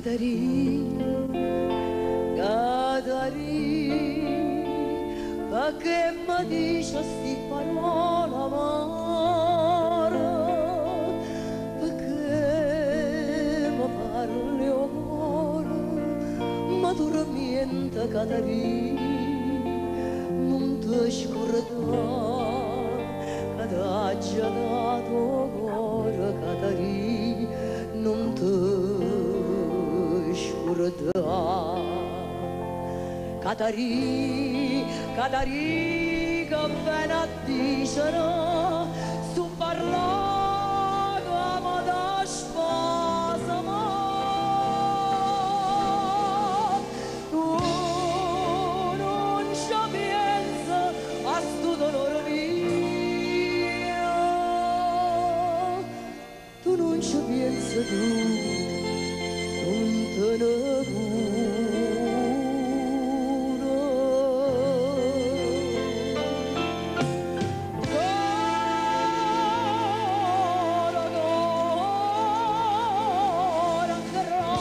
Catarì, Catarì, perché mi dici sti parole amare? Perché mi parli o cuore, ma tormenta Catarì, non ti scordare che t'ha già dato cuore, Catarì, non ti scordare. Catarì, Catarì, che viene a dicere, su parlare come da spasimo. Tu non ci pensi a sto dolore mio, tu non ci pensi tu, non te ne cura. Cora, cora ingrato,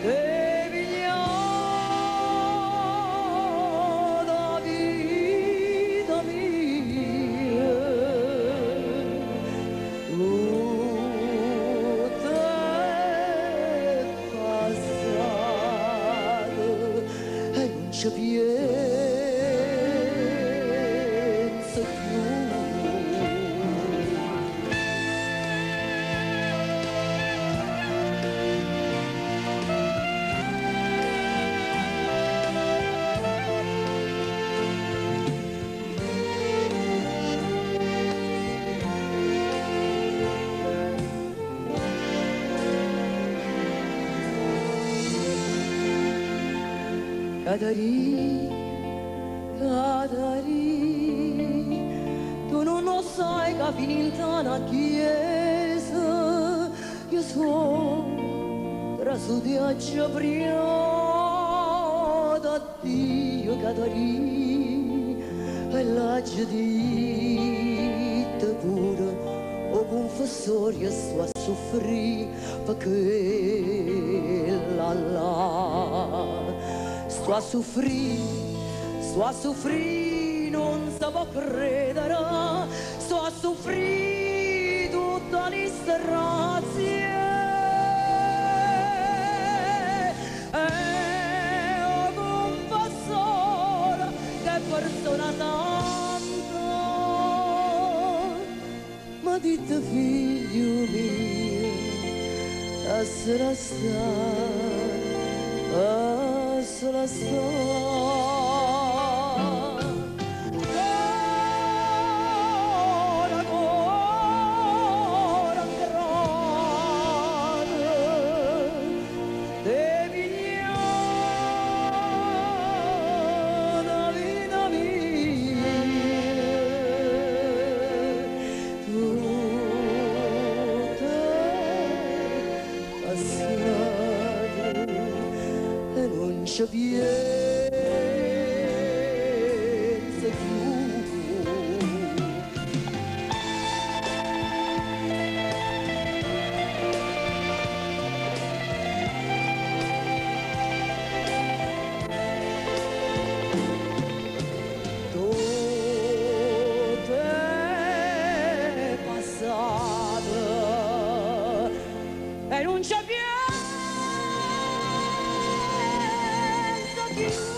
te pigliata vita mia, tutto è passato e non ci penso più. Catarì, Catarì, tu non lo sai che finita una chiesa, io sono trasuti a da Dio, Catarì, e l'ha dito pure, o confessore sto a soffrire perché la là. Sto a soffrire, sto a soffrire, non si può credere, sto a soffrire tutta l'istrazia. E oh confessore, che persona santa, ma dite figlio mio, lascia stare, lascia stare. Cora, cora ingrato, te pigliata vita mia, tutto è passato e non ci penso più. Tutto è passato e non ci penso più.